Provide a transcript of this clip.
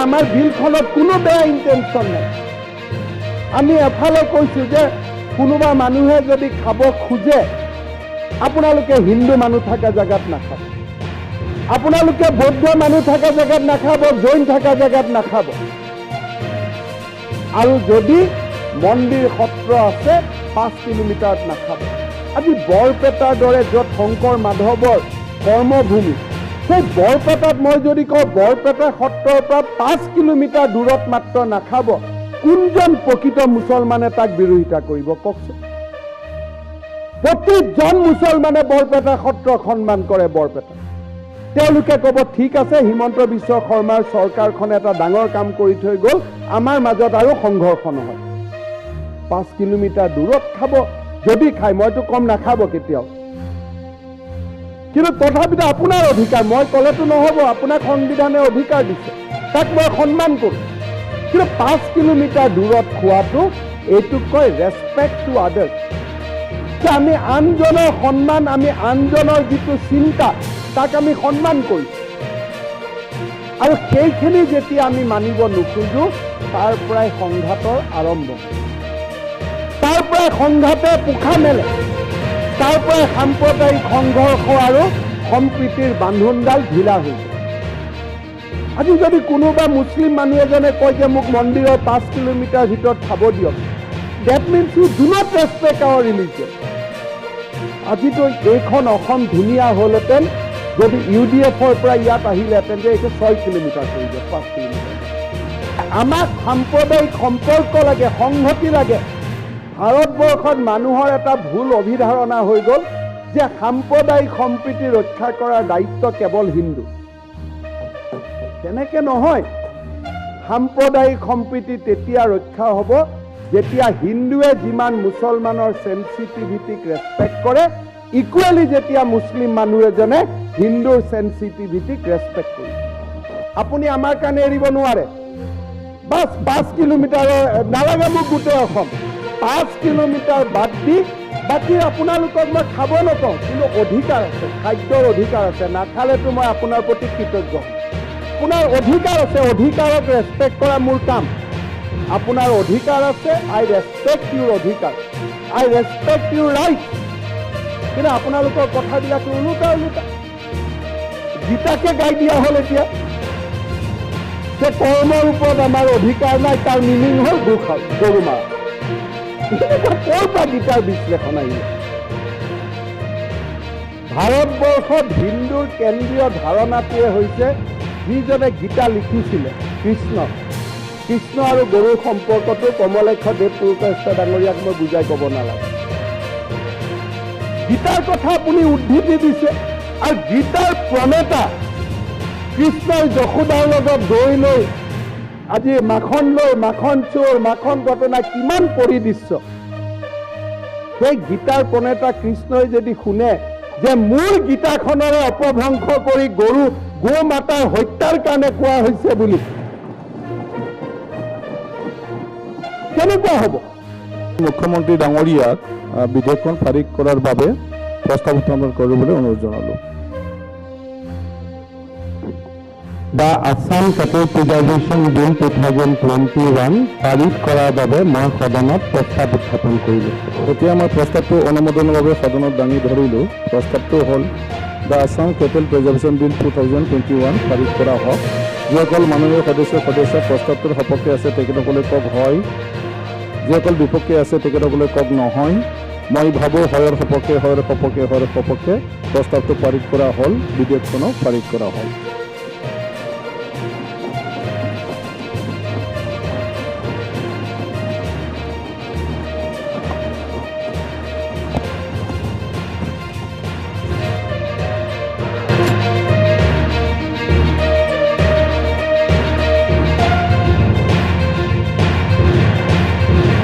আমাৰ বিলখনত কোনো বেয়া ইণ্টেনশ্যন নাই। আমি এফালে কৈছোঁ যে কোনোবা মানুহে যদি খাব খোজে, আপোনালোকে হিন্দু মানুহ থকা জেগাত নাখাব, আপোনালোকে বৌদ্ধ মানুহ থকা জেগাত নাখাব, জৈন থকা জেগাত নাখাব আৰু যদি মন্দিৰ সত্ৰ আছে, 5 কিলোমিটাৰত নাখাব। আজি বৰপেটাৰ দৰে য'ত শংকৰ মাধৱৰ কৰ্মভূমি, সেই বৰপেটাত মই যদি কওঁ বৰপেটা সত্ৰৰ পৰা 5 কিলোমিটাৰ দূৰত মাত্ৰ নাখাব, কোনজন প্ৰকৃত মুছলমানে তাক বিৰোধিতা কৰিব কওকচোন? প্ৰতিজন মুছলমানে বৰপেটা সত্ৰক সন্মান কৰে। বৰপেটা তেওঁলোকে ক'ব, ঠিক আছে, হিমন্ত বিশ্ব শৰ্মাৰ চৰকাৰখনে এটা ডাঙৰ কাম কৰি থৈ গ'ল, আমাৰ মাজত আৰু সংঘৰ্ষ নহয়। 5 কিলোমিটাৰ দূৰত খাব যদি খায়, মইতো কম নাখাব কেতিয়াও। কিন্তু তথাপিতো আপোনাৰ অধিকাৰ, মই ক'লেতো নহ'ব। আপোনাক সংবিধানে অধিকাৰ দিছে, তাক মই সন্মান কৰোঁ। কিন্তু 5 কিলোমিটাৰ দূৰত খোৱাটো, এইটোক কয় ৰেচপেক্ট টু আদাৰ্ছ, যে আমি আনজনৰ সন্মান, আমি আনজনৰ যিটো চিন্তা, তাক আমি সন্মান কৰিছোঁ। আৰু সেইখিনি যেতিয়া আমি মানিব নোখোজো, তাৰ পৰাই সংঘাতৰ আৰম্ভ হয়, তাৰ পৰাই সংঘাতে পোখা মেলে, তাৰ পৰাই সাম্প্ৰদায়িক সংঘৰ্ষ আৰু সম্প্ৰীতিৰ বান্ধোনডাল ঢিলা হৈ যায়। আজি যদি কোনোবা মুছলিম মানুহ এজনে কয় যে মোক মন্দিৰৰ 5 কিলোমিটাৰ ভিতৰত খাব দিয়ক, that means you do not respect our religion. আজিতো এইখন অসম ধুনীয়া হ'লহেঁতেন যদি ইউ ডি এফৰ পৰা ইয়াত আহিলেহেঁতেন যে এইটো 6 কিলোমিটাৰ কৰি দিয়ক, 5 কিলোমিটাৰ। আমাক সাম্প্ৰদায়িক সম্পৰ্ক লাগে, সংহতি লাগে। ভাৰতবৰ্ষত মানুহৰ এটা ভুল অভিধাৰণা হৈ গ'ল যে সাম্প্ৰদায়িক সম্প্ৰীতি ৰক্ষা কৰাৰ দায়িত্ব কেৱল হিন্দু। তেনেকে নহয়। সাম্প্ৰদায়িক সম্প্ৰীতি তেতিয়া ৰক্ষা হ'ব যেতিয়া হিন্দুৱে যিমান মুছলমানৰ চেঞ্চিটিভিটিক ৰেচপেক্ট কৰে, ইকুৱেলি যেতিয়া মুছলিম মানুহ এজনে হিন্দুৰ চেঞ্চিটিভিটিক ৰেচপেক্ট কৰিব। আপুনি আমাৰ কাৰণে এৰিব নোৱাৰে। বাছ, 5 কিলোমিটাৰৰ নালাগে মোক গোটেই অসম, 5 কিলোমিটাৰ বাদ দি বাকী আপোনালোকক মই খাব নকওঁ, কিন্তু অধিকাৰ আছে, খাদ্যৰ অধিকাৰ আছে। নাখালেতো মই আপোনাৰ প্ৰতি কৃতজ্ঞ হ'ম। আপোনাৰ অধিকাৰ আছে, অধিকাৰক ৰেচপেক্ট কৰা মোৰ কাম। আপোনাৰ অধিকাৰ আছে, I respect your অধিকাৰ, I respect your right. কিন্তু আপোনালোকৰ কথাবিলাক ওলোটা ওলোটা। গীতাকে গাই দিয়া হ'ল এতিয়া যে কৰ্মৰ ওপৰত আমাৰ অধিকাৰ নাই, তাৰ মিনিং হ'ল গো খাওঁ, গৰু মাৰা। এনেকুৱা ক'ৰ পৰা গীতাৰ বিশ্লেষণ আহিলে? ভাৰতবৰ্ষত হিন্দুৰ কেন্দ্ৰীয় ধাৰণাটোৱে হৈছে যিজনে গীতা লিখিছিলে, কৃষ্ণ। কৃষ্ণ আৰু গৰুৰ সম্পৰ্কটো কমলাক্ষ দেৱ পুৰকায়স্থ ডাঙৰীয়াক মই বুজাই ক'ব নালাগে। গীতাৰ কথা আপুনি উদ্ধৃতি দিছে আৰু গীতাৰ প্ৰণেতা কৃষ্ণই যশোদাৰ লগত দৈ লৈ, আজি মাখন লৈ, মাখন চোৰ, মাখন ঘটনা কিমান পৰিদৃশ্য। সেই গীতাৰ প্ৰণেতা কৃষ্ণই যদি শুনে যে মোৰ গীতাখনৰে অপভ্ৰংশ কৰি গৰু গো মাতাৰ হত্যাৰ কাৰণে কোৱা হৈছে বুলি, কেনেকুৱা হ'ব? মুখ্যমন্ত্ৰী ডাঙৰীয়াক বিধেয়কখন পাৰিত কৰাৰ বাবে প্ৰস্তাৱ উত্থাপন কৰিবলৈ অনুৰোধ জনালোঁ। The Assam Cattle Preservation Bill 2021 পাৰিত কৰাৰ বাবে মই সদনত প্ৰস্তাৱ উত্থাপন কৰিলোঁ। এতিয়া মই প্ৰস্তাৱটো অনুমোদনৰ বাবে সদনত দাঙি ধৰিলোঁ। প্ৰস্তাৱটো হ'ল the Assam Cattle Preservation Bill 2021 পাৰিত কৰা হওক। যিসকল মাননীয় সদস্য সদস্য প্ৰস্তাৱটোৰ সপক্ষে আছে, তেখেতসকলে কওক হয়। যিসকল বিপক্ষে আছে, তেখেতসকলে কওক নহয়। মই ভাবোঁ হয়ৰ সপক্ষে, হয়ৰ সপক্ষে, হয়ৰ সপক্ষে প্ৰস্তাৱটো পাৰিত কৰা হ'ল, বিধেয়কখনো পাৰিত কৰা হ'ল।